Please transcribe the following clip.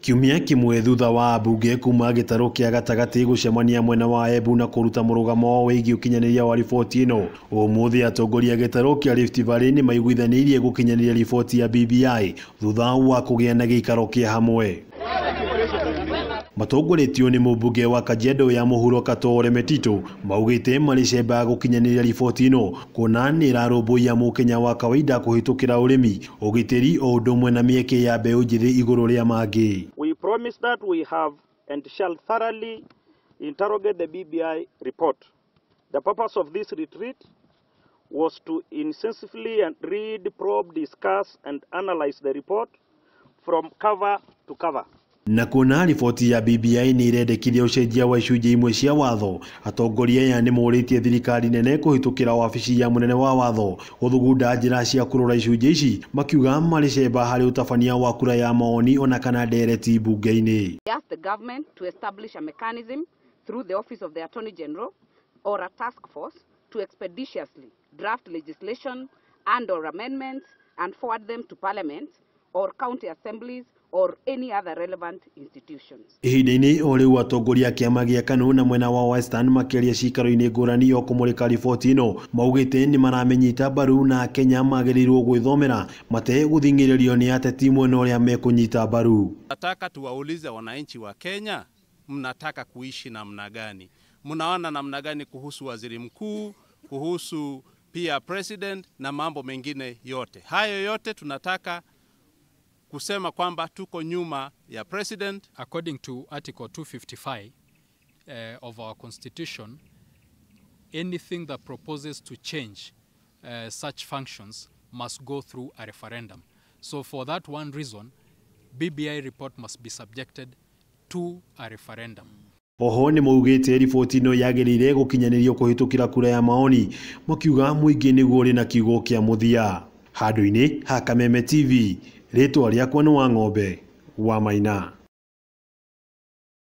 Kiumia kimwe thutha wa ambunge kuma gĩtarũ kĩa gatagatĩ gũcemania mwena wa Embu na kũruta mũrũgamo wao wĩgiĩ ũkinyanĩria wa riboti ĩno. Ũmũthĩ atongoria a gĩtarũ kĩa Rift Valley nĩ maiguithanĩirie gũkinyanĩria riboti ya BBI thutha wa kũgĩa na gĩikaro kĩa hamwe. Matongoretio nĩ mũmbunge wa Kajiado ya mũhuro Katore Metito maugĩte marĩ cemba gũkinyanĩria riboti ĩno kuona nĩ ĩrarũmbũiya mũkenya wa kawaida kũhĩtũkĩra ũrĩmi, ũgitĩri o ũndũ ũmwe na mĩeke ya mbeũ njĩthĩ igũrũ rĩa mangĩ. We promise that we have and shall thoroughly interrogate the BBI report. The purpose of this retreat was to intensively and read, probe, discuss and analyze the report from cover to cover. Na kuona riboti ya BBI nĩ ĩrendekithia ũcenjia wa icunjĩ imwe cia watho, atongoria aya nĩ morĩtie thirikari nene kũhĩtũkĩra wabici ya mũnene wa watho gũthugunda njĩra cia kũrora icunjĩ ici, makiuga marĩ cemba harĩ ũtabania wa kura ya maoni ona kana ndereti mbunge-inĩ. We ask the government to establish a mechanism through the office of the Attorney General or a task force to expeditiously draft legislation and or amendments and forward them to Parliament or county assemblies or any other relevant institutions. Ihinda-inĩ o rĩu atongoria a kĩama gĩa KANU na mwena wa Western makĩaria ciikaro-inĩ ngũrani o kũmũrĩka riboti ĩno maugĩte nĩ maramĩnyita mbaru na Kenya magĩrĩirwo gwĩthomera mategũthing'ĩrĩrio nĩ ateti mwena ũrĩa mekũnyita mbaru. Nataka tuwaulize wananchi wa Kenya, mnataka kuishi namna gani? Mnaona namna gani kuhusu waziri mkuu, kuhusu pia president na mambo mengine yote? Hayo yote tunataka kusema kwamba tuko nyuma ya president. According to Article 255 of our constitution, anything that proposes to change such functions must go through a referendum. So for that one reason, BBI report must be subjected to a referendum. Oho nĩ maugĩte riboti ĩno yagĩrĩire gũkinyanĩrio kũhĩtũkĩra kura ya maoni, makiuga mũingĩ nĩguo ũrĩ na kiugo kĩa mũthia. Handũ-inĩ ha Kameme TV, rĩtwa rĩakwa nĩ Wang'ombe wa Maina.